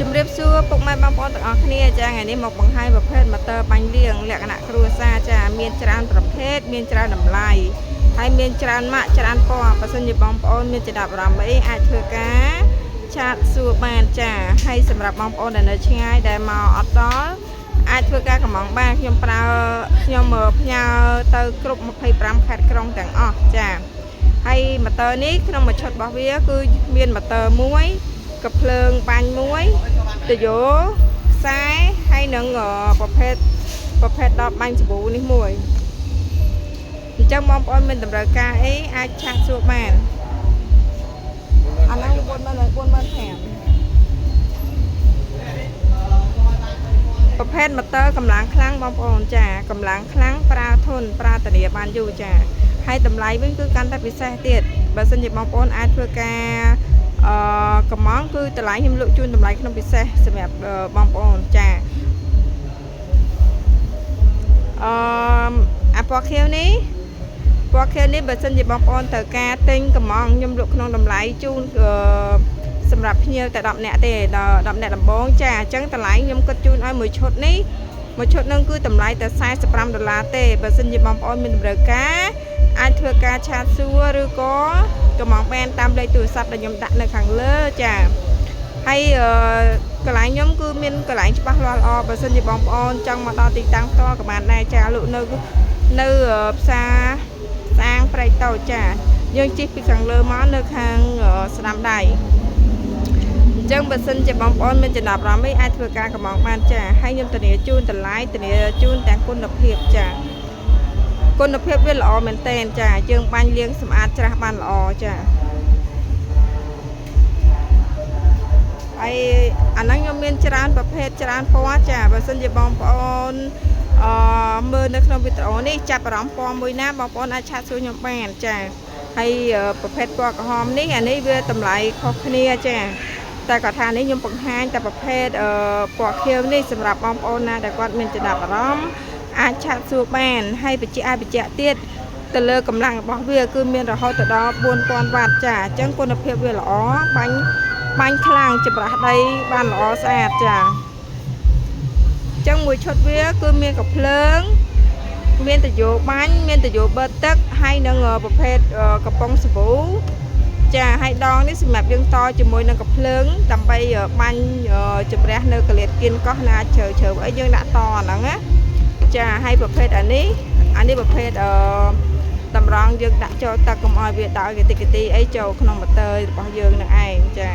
ជំរាបសួរពុកម៉ែបងប្អូនទាំងអស់គ្នាចាថ្ងៃនេះមកបង្ហាញប្រភេទម៉ូទ័របាញ់លាងលក្ខណៈគ្រួសារចាមានច្រើនប្រភេទមានច្រើនតម្លៃហើយមានច្រើនម៉ាកច្រើនពណ៌បើសិនជាបងប្អូនមានចំណាប់អារម្មណ៍អីអាចធ្វើការ chat សួរបានចាហើយសម្រាប់បងប្អូនដែលនៅឆ្ងាយដែលមកអត់ដល់អាចធ្វើការកម្មង់បានខ្ញុំប្រើខ្ញុំផ្ញើទៅគ្រប់25ខេត្តក្រុងទាំងអស់ចាហើយម៉ូទ័រនេះក្នុងមួយឈុតរបស់វាគឺមានម៉ូទ័រមួយកាំភ្លើងបាញ់មួយ តយោខ្សែហើយនឹងប្រភេទប្រភេទដបបាញ់សាប៊ូនេះមួយអញ្ចឹងបងប្អូនមានតម្រូវការអីអាច chat សួរបានអាហ្នឹង40000 45000ប្រភេទម៉ូទ័រកម្លាំងខ្លាំងបងប្អូនចាកម្លាំងខ្លាំងប្រើធន់ប្រើធានាបានយូរចាហើយតម្លៃវិញគឺកាន់តែពិសេសទៀតបើសិនជាបងប្អូនអាចធ្វើការអឺកម្មង់គឺតម្លៃខ្ញុំលក់ជូនតម្លៃក្នុងពិសេសសម្រាប់បងប្អូនចាអឺអាពណ៌ខៀវនេះពណ៌ខៀវនេះបើសិនជាបងប្អូនត្រូវការទិញកម្មង់ខ្ញុំលក់ក្នុងតម្លៃជូនអឺសម្រាប់ភ្ញៀវតែ10នាក់ទេដល់10នាក់ដំបូងចាអញ្ចឹងតម្លៃខ្ញុំគិតជូនឲ្យមួយឈុតនេះមួយឈុតនឹងគឺតម្លៃតែ45ដុល្លារទេបើសិនជាបងប្អូនមានតម្រូវការអាចធ្វើការ chat សួរឬក៏កម្មង់បានតាមលេខទូរស័ព្ទដែលខ្ញុំដាក់នៅខាងលើចាហើយកន្លែងខ្ញុំគឺមានកន្លែងច្បាស់លាស់ល្អបើសិនជាបងប្អូនចង់មកដល់ទីតាំងផ្ទាល់ក៏បានដែរចាលក់នៅនៅផ្សារស្អាងព្រែកតូចចាយើងជិះពីខាងលើមកនៅខាងស្ដាំដៃអញ្ចឹងបើសិនជាបងប្អូនមានចំណាប់អារម្មណ៍អីអាចធ្វើការកម្មង់បានចាហើយខ្ញុំធានាជូនតម្លៃធានាជូនទាំងគុណភាពចាគុណភាពវាល្អមែនទែនចាយើងបាញ់លាងសម្អាតច្រាស់បានល្អចាហើយអាហ្នឹងខ្ញុំមានច្រើនប្រភេទច្រើនពណ៌ចាបើសិនជាបងប្អូនអឺមើលនៅក្នុងវីដេអូនេះចាប់អារម្មណ៍ពណ៌មួយណាបងប្អូនអាច chat សួរខ្ញុំបានចាហើយប្រភេទពណ៌ក្រហមនេះអានេះវាតម្លៃខុសគ្នាចាតែគាត់ថានេះខ្ញុំបង្ហាញតែប្រភេទអឺពណ៌ខៀវនេះសម្រាប់បងប្អូនណាដែលគាត់មានចំណាប់អារម្មណ៍អាច chat សួរបានហើយបញ្ជាក់ឲ្យបញ្ជាក់ទៀតទៅលើកម្លាំងរបស់វាគឺមានរហូតទៅដល់4000វ៉ាត់ចាអញ្ចឹងគុណភាពវាល្អបាញ់បាញ់ខ្លាំងចម្រាស់ដីបានល្អស្អាតចាអញ្ចឹងមួយឈុតវាគឺមានកាំភ្លើង មានតយោបាញ់មានតយោបឺតទឹកហើយនឹងប្រភេទកំប៉ុងសាប៊ូចាហើយដងនេះសម្រាប់យើងតជាមួយនឹងកាំភ្លើងដើម្បីបាញ់ជំរះនៅកលៀតគៀនកោះណាជ្រៅជ្រៅអីយើងដាក់តអាហ្នឹងណាចាហើយប្រភេទអានេះអានេះប្រភេទអឺតម្រង់យើងដាក់ចូលទឹកកុំឲ្យវាដើរកតិកទីអីចូលក្នុងម៉ូទ័ររបស់យើងនឹងឯងចា